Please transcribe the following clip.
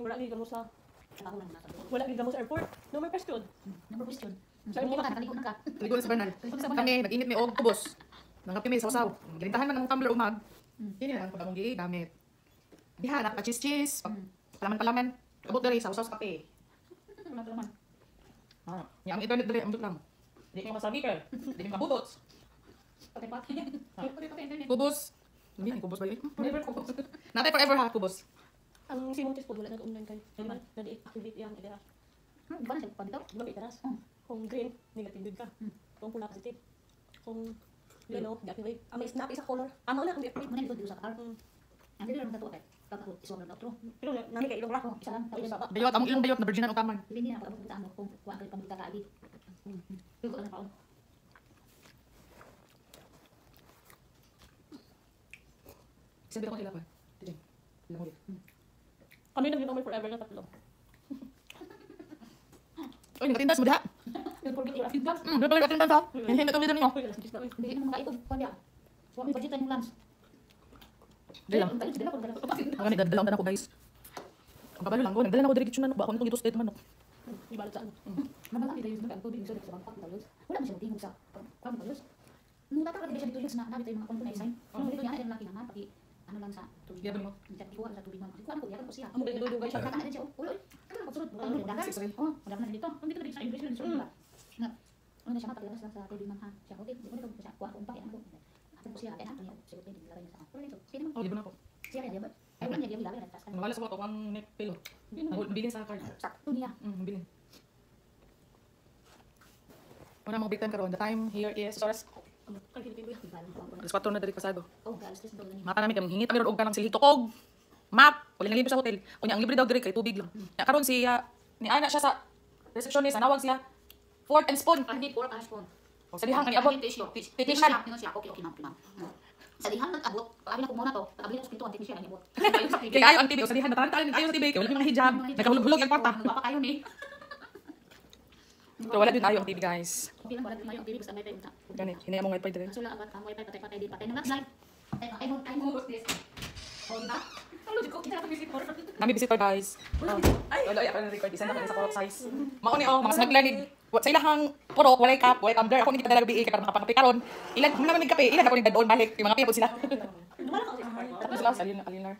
Wala gid mo sa Trabaho lang na sa wala gid mo sa airport. No more question. Number question. Sa imo ka, nakaligo na ka. Ligo na sa banal. Kami, nag-init mi og kubos. Nangap mi saw-saw. Girintahan man ang tumbler umag. Kini na lang pag among gigamit. Diha na pa cheese cheese, palaman-palaman. Abot diri saw-saw sa kape. Wala pa naman. Ah, nya ang internet diri ambot lang. Di mo masabi. Di mo mabutot. Patay-patay. Patay-patay internet. Kubos. Hindi ang kubos ba yun? Forever kubos. Natay forever ha, kubos. Ang Simon Test po wala nag-online kay. Diba? Na-deactivate yang idea. Di ba na siya dito? Di ba itaras? Hmm. Kung green, negative din ka. Kung pula, positive. Kung yellow, deactivate. Ang may snap isa color. Amo na ang deactivate. Muna dito sa car. Ang dili lang sa tuwa kay. Pagka isuwag na outro. Pero nami kay ilong ra. Oh, isa lang. Tapos baba. Bayot, among ilong bayot na virginan og taman. Hindi na pag-abot sa amo kung kuha kay pamilya ka agi. Pero ano pa? Sabi ko nila pa. Tijeng. Ilang ulit. Kami nag may forever na tatlo. Oy, nagatindas mo diha. Nag-forget your attendance. Dapat nagatindas ha. Hindi na tawid ninyo. Uy, alas 10 na. Uy. Hindi na makaitog kuha niya. So, may budget yung lunch. Di lang. Dala ko, dala ko. Ang gani dadala ko guys. Ang kabalo lang ko, nagdala na ko diri kitchen manok ba ako nitong gitos dito manok. Ibalot sa ano. Mamalaki tayo sa tubig sa bangkok tayo. Wala man siya tingog sa kuan tayo. Nung nataka siya dito na nabit tayo mga kuan na sign. Dito niya ay laki naman pati ano lang sa tubig. Giyabon mo. Hindi kuha sa tubig man. Kuan ko yakan ko siya. Amo dahil dugay siya. Kaka na siya. Ulo. Ano pagsulod mo dagan. Oh, wala na dito. Dito na sa English na dito. Nga. Ano na siya mapatilas lang sa tubig man ha. Siya okay. Di ko nito siya kuha ko pa ko. Ato ko siya kaya ako niya. Siguro din nilagay niya sa. Wala dito. Sino man? Oh, gibon ako. Siya kaya ba? Ay wala niya gilagay na tas. Nawala sa ko ang neck pillow. Ang bilin sa card. Sakto niya. Bilin. Wala mga big time karon. The time here is oras Amo, kay Philippine kuya. alas 4 na diri pasado. Oh, alas 3 daw ganyan. Mata namin kami hingi kami ron og kanang silhi tukog. Map, wala na libre sa hotel. Kunya ang libre daw diri kay tubig lang. Nya karon siya ni ana siya sa receptionist, nawag siya fork and spoon. Ah, hindi, pork and spoon. O sa dihang ang iabot. Tissue. Technician. Siya, okay, okay, ma'am, ma'am. Sa dihang nag-abot, abi na ko muna to. Abi na ko sa pintuan, technician ang iabot. Kay ayo ang TV o sa dihang natantaan ayo sa TV kay wala may mga hijab, nagahulog-hulog ang kwarta. Nagwapa kayo ni. Pero wala din ayo ang TV guys. Okay lang, wala din ayo ang TV basta may tayo unta. Gani, hinay mo wifi diri. Kaso lang agad ang wifi patay-patay din patay na live. Ay, ay mo, ay mo this. Oh, di ba? Ang logic ko kita na visitor. Nami visitor guys. Ay, wala ay ako na record isa na ko sa porok size. Mao ni oh, mga smuggler ni sa ilahang porok, walay cup, walay tumbler. Ako ni gipadala gabi kay para makapakape karon. Ilan kung naman nagkape, ilan ako ni dadon balik, yung mga kape po sila. Dumala ka sa Tapos sila sa alin alinar.